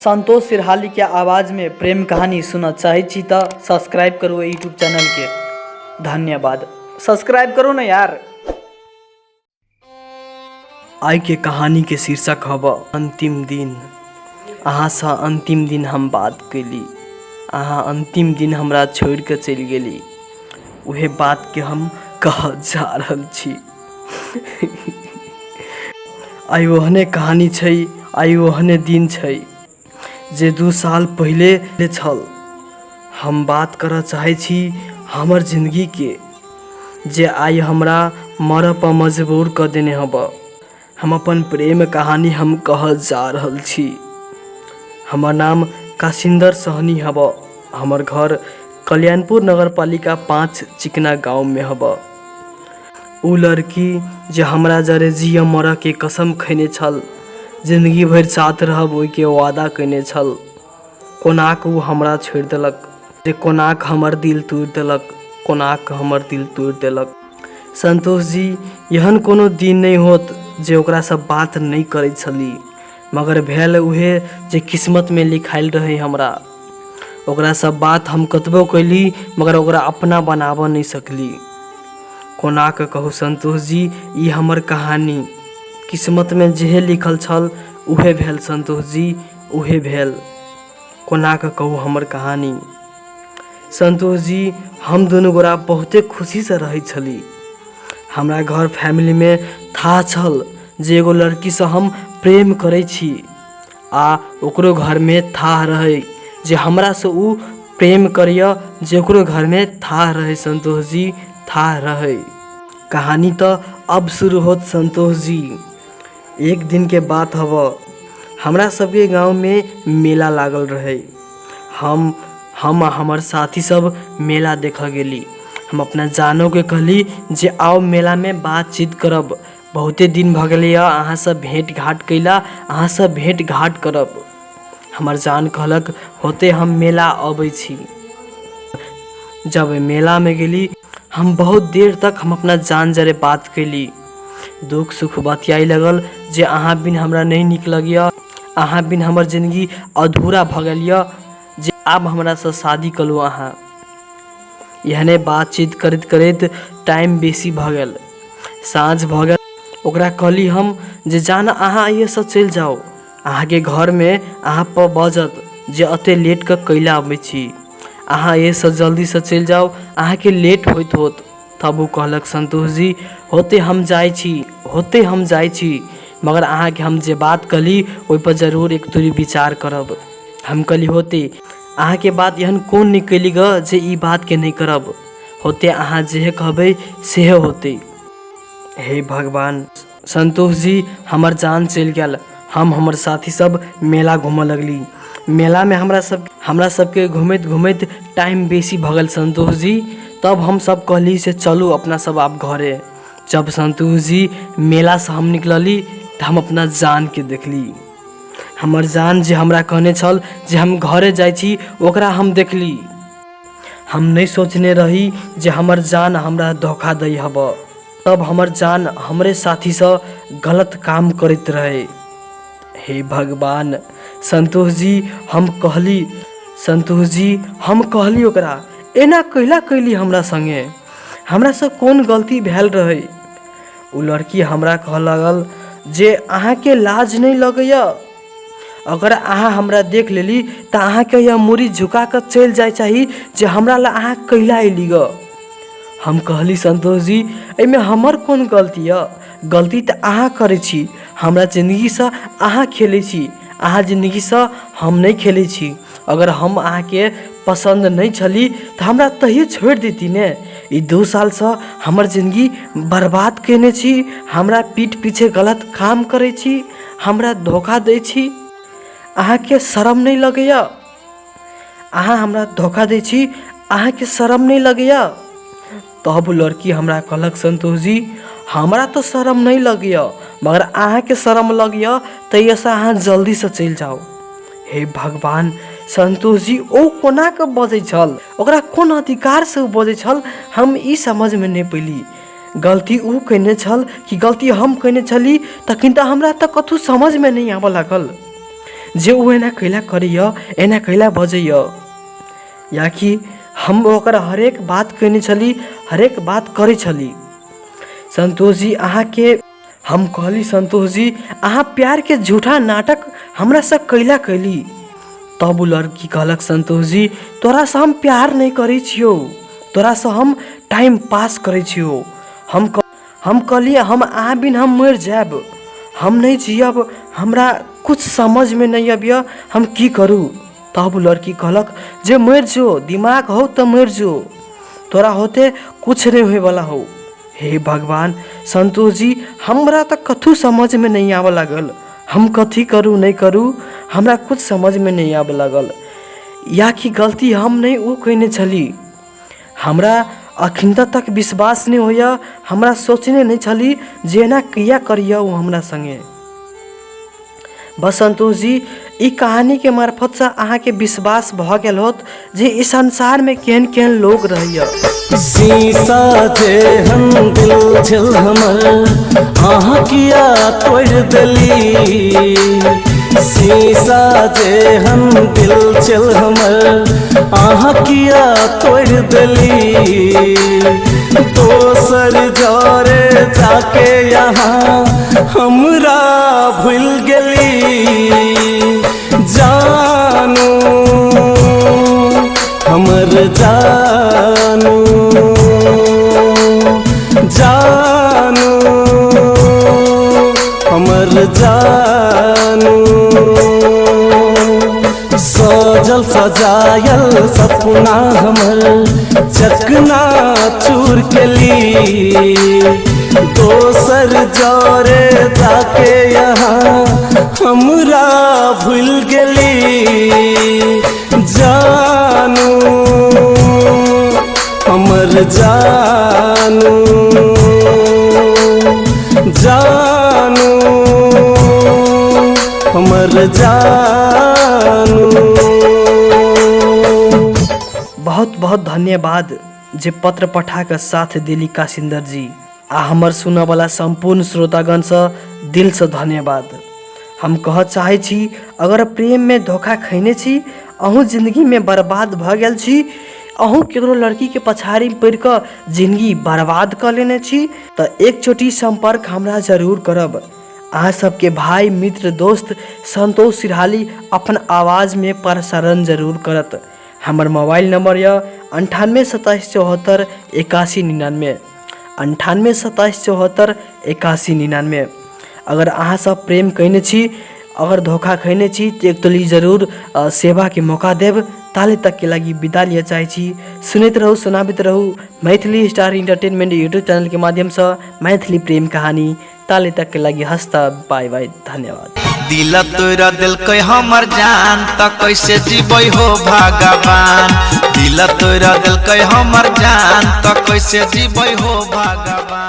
संतोष सिरहालीके आवाजमे प्रेम कहानी सुनऽ चाहै छी तऽ सब्सक्राइब करू एहि यूट्यूब चैनलके। धन्यवाद। सब्सक्राइब करू ने यार। आइके कहानीके शीर्षक हब अन्तिम दिन। अहाँसँ अन्तिम दिन हम बात कयली, अहाँ अन्तिम दिन हमरा छोड़ि कऽ चलि गेली, उहे बातके हम कहऽ जा रहल छी। आइ ओहने कहानी छै, आइ ओहने दिन छै जे 2 साल पहिले छल। हम बात करऽ चाहै छी हमर जिन्दगीके, जे आइ हमरा मरऽ पर मजबूर कऽ देने हब। हम अपन प्रेम कहानी हम कहऽ जा रहल छी। हमर नाम काशिन्दर सहनी हब। हमर घर कल्याणपुर नगरपालिका 5 चिकना गाँवमे हब। ओ लड़की जे हमरा जरे जियऽ मरऽके कसम खयने छल, जिन्दगी भरि साथ रहब ओहिके वादा कयने छल, कोनाकऽ ओ हमरा छोड़ि देलक, जे कोनाकऽ हमर दिल तोड़ि देलक, कोनाकऽ हमर दिल तोड़ि देलक। संतोष जी, एहन कोनो दिन नहि होत जे ओकरासँ बात नहि करैत छली, मगर भेल उहे जे किस्मतमे लिखायल रहै हमरा। ओकरासँ बात हम कतबो कयली मगर ओकरा अपना बनाबऽ नहि सकली। कोना कऽ कहू संतोष जी, ई हमर कहानी किस्मतमे जेहे लिखल छल उहे भेल संतोष जी, उहे भेल। कोना कऽ कहू हमर कहानी। संतोष जी, हम दुनू गोरा बहुते खुशीसँ रहै छली। हमरा घर फैमिलीमे थाह छल जे एगो लड़कीसँ हम प्रेम करै छी, आ ओकरो घरमे थाह रहै जे हमरासँ ओ प्रेम करैए, जे ओकरो घरमे थाह रहै संतोष जी, थाह रहै। कहानी तऽ अब शुरू होत संतोष जी। एक दिनके बात हब, हमरा सबके गाँवमे मेला लागल रहै। हम आ हमर साथी सब मेला देखऽ गेली। हम अपना जानोके कहली जे आउ मेलामे बातचीत करब, बहुते दिन भऽ गेलैए अहाँसँ भेँट घाट कयला, अहाँसँ भेँट घाट करब। हमर जान कहलक होते हम मेला अबै छी। जब मेलामे गेली हम बहुत देर तक हम अपना जान जरे बात कयली, दुःख सुख बतियाइ लगल जे अहाँ बिन हमरा नहि नीक लगैए, अहाँ बिन हमर जिन्दगी अधूरा भऽ गेल यऽ, जे आब हमरासँ शादी करू अहाँ। एहने बातचीत करैत करैत टाइम बेसी भऽ गेल, साँझ भऽ गेल। ओकरा कहली हम जे जान अहाँ एहिसँ चलि जाउ, अहाँके घरमे अहाँपर बाजत जे एतेक लेटके कैला अबै छी, अहाँ एहिसँ जल्दीसँ चलि जाउ, अहाँके लेट होइत होत। तब ओ कहलक संतोष जी होते हम जाइ छी, होते हम जाइ छी, मगर अहाँके हम जे बात कहली ओहिपर जरूर एक तुरी विचार करब। हम कहली होते अहाँके बात एहन कोन नहि कयली गऽ जे ई बातके नहि करब, होते अहाँ जेहे कहबै सेहे होतै। हे भगवान, संतोष जी हमर जान चलि गेल। हम हमर साथी सब मेला घूमऽ लगली। मेलामे हमरा सबके घूमैत घूमैत टाइम बेसी भऽ गेल संतोष जी। तब हमसब कहली से चलू अपना सब आब घरे। जब संतोष जी मेलासँ हम निकलली तऽ हम अपना जानके देखली। हमर जान जे हमरा कहने छल जे हम घरे जाइ छी, ओकरा हम देखली। हम नहि सोचने रही जे हमर जान हमरा धोखा दै हब। तब हमर जान हमरे साथीसँ गलत काम करैत रहै। हे भगवान, संतोष जी हम कहली, संतोष जी हम कहली ओकरा एना कैला कैली हमरा सङ्गे, हमरासँ कोन गलती भेल रहै। ओ लड़की हमरा कहऽ लागल जे अहाँके लाज नहि लगैए, अगर अहाँ हमरा देख लेली तऽ अहाँके यह मूड़ी झुका कऽ चलि जाय चाही जे हमरा लए अहाँ कैला अयली गऽ। हम कहली संतोष जी एहिमे हमर कोन गलती यऽ, गलती तऽ अहाँ करै छी, हमरा जिन्दगीसँ अहाँ खेलै छी, अहाँ जिन्दगीसँ हम नहि खेलै छी। अगर हम अहाँके पसन्द नहि छली तऽ हमरा तहिए छोड़ि देती ने। ई 2 सालसँ हमर जिन्दगी बर्बाद कयने छी, हमरा पीठ पीछे गलत काम करै छी, हमरा धोखा दै छी, अहाँके शरम नहि लगैए? अहाँ हमरा धोखा दै छी, अहाँके शरम नहि लगैए? तब लड़की हमरा कहलक संतोष जी हमरा तऽ शरम नहि लगैए, मगर अहाँके शरम लगैए, ताहिसँ अहाँ जल्दीसँ चलि जाउ। हे भगवान, संतोष जी ओ कोना कऽ बजै छल, ओकरा कोन अधिकारसँ ओ बजै छल, हम ई समझमे नहि पयली। गलती ओ कयने छल कि गलती हम कयने छली, तखन तऽ हमरा तऽ कथू समझमे नहि आबऽ लागल। जे ओ एना कैला करैए, एना कैला बजैए। या कि हम ओकर हरेक बात कयने छली, हरेक बात करै छली। संतोष जी अहाँके हम कहली, संतोष जी अहाँ प्यारके झूठा नाटक हमरासँ कैला कैली? तब ओ लड़की कहलक, संतोष जी तोरासँ हम प्यार नहि करै छियौ, तोरासँ हम टाइम पास करै छियौ। हम कहलियै, हम अहाँ बिन हम मरि जायब, हम नहि जियब, हमरा किछु समझमे नहि अबैए, हम की करू? तब लड़की कहलक जे मरि जो, दिमाग हौ तऽ मरि जो, तोरा होते किछु नहि होइवला हौ। हे भगवान, संतोष जी हमरा तऽ कथू समझमे नहि आबऽ लागल, हम कथी करू नहि करू, हमरा किछु समझमे नहि आबऽ लागल। या कि गलती हम नहि ओ कयने छली, हमरा अखन तक विश्वास नहि होइए, हमरा सोचने नहि छली जे एना किया करैए ओ हमरा सङ्गे। बस संतोष जी ई कहानीके मार्फतसँ अहाँके विश्वास भऽ गेल होत जे ई संसारमे केहन केहन लोग रहैए। शीशा जेहन दिल छल हमर अहाँ किया तोड़ि देली, शीशा जेहन दिल छल हमर अहाँ किया तोड़ि देली, दोसर जरे जाके यहाँ हमरा भूल गेली, जानू हमर जानू, जानू हमर जानू, सजल सजायल सपना हमर चकना चूर केली, दोसर जरे जाके यहाँ हमरा भूल गेली, जानू हमर जानू, जानू हमर जानू। बहुत बहुत धन्यवाद जे पत्र पठा कऽ साथ देली काशिन्दर जी, आ हमर सुनऽवला सम्पूर्ण श्रोतागणसँ दिलसँ धन्यवाद। हम कहऽ चाहै छी, अगर प्रेममे धोखा खयने छी, अहूँ जिन्दगीमे बर्बाद भऽ गेल छी, अहूँ ककरो लड़कीके पछाड़ीमे पड़ि कऽ जिन्दगी बर्बाद कऽ लेने छी, तऽ एकचोटि सम्पर्क हमरा जरूर करब। अहाँ सबके भाय मित्र दोस्त संतोष सिरहाली अपन आवाजमे प्रसारण जरूर करत। हमर मोबाइल नंबर यऽ 98 27 74 81 99, 98 27 74 81 99। अगर अहाँ सब प्रेम कयने छी, अगर धोखा खयने छी, तऽ एक तोली जरूर सेवाके मौका देब। ताले तकके लागि विदा लिअ चाहै छी। सुनैत रहू, सुनाबैत रहू मैथिली स्टार इंटरटेनमेंट यूट्यूब चैनलके माध्यमसँ मैथिली प्रेम कहानी। ताले तकके लागि हस्ता बाय बाय, धन्यवाद। दिल तोरा दिलकै हमर जान त कैसे जीबै हो भगवान, दिल तोरा दिलकै हमर जान त कैसे जीबै हो भगवान।